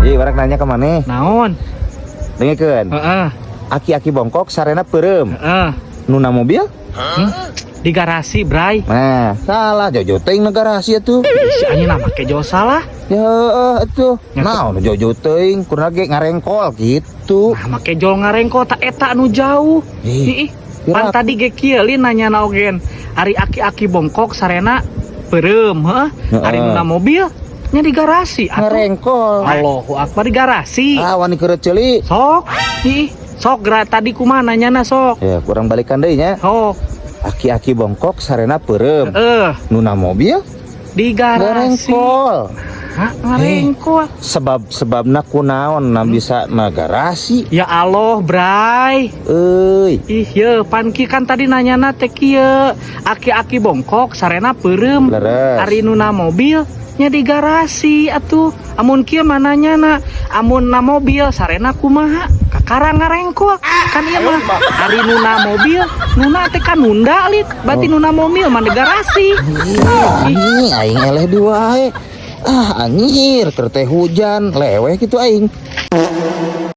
Ih, urang nanya ka maneh? Naon? Dengekeun. Aki-aki bongkok sarena peureum. Nuna mobil? Di garasi, Bray. Nah, salah, jauh-jauh teuing na garasi atuh. Si anjing nah make jauh salah. Ya heeh atuh. Nya. Nah, nu jauh-jauh teuing kurang ge ngarengkol gitu. Nah, make jol ngarengkol tak eta nu jauh. Ih, Ih, pan piraku. tadi ge kieu lin nanya na ogen. Ari aki-aki bongkok sarena peureum, heuh. Ari nuna mobil nya di garasi atuh. Ngarengkol. Allahu akbar, di garasi. Ah, wani keureut ceuli. Sok. Ih, sok geura tadi kumaha nanyana, sok. Ya, kurang balikan deui nya. Sok. Aki-aki bongkok sarena peureum. Nuna mobil Di garasi. Ngarengkol. Hah, ngarengkol. Sebab sebabna kunaon na bisa na garasi? Ya Allah, Bray. Euy. Ih, ye, pan kieu kan tadi nanyana teh kieu. Aki-aki bongkok sarena peureum. Leres. Ari nuna mobil nya di garasi atuh. Amun kieu mah nanyana, amun na mobil sarena kumaha? Kakara ngarengkol. Kan ieu mah ari nuna mobil, nuna teh kan nunda lit. Berarti nuna mobil mah di garasi. Ih, aing eleh di wae. Ah, anjir, keur teh hujan, leweh gitu aing.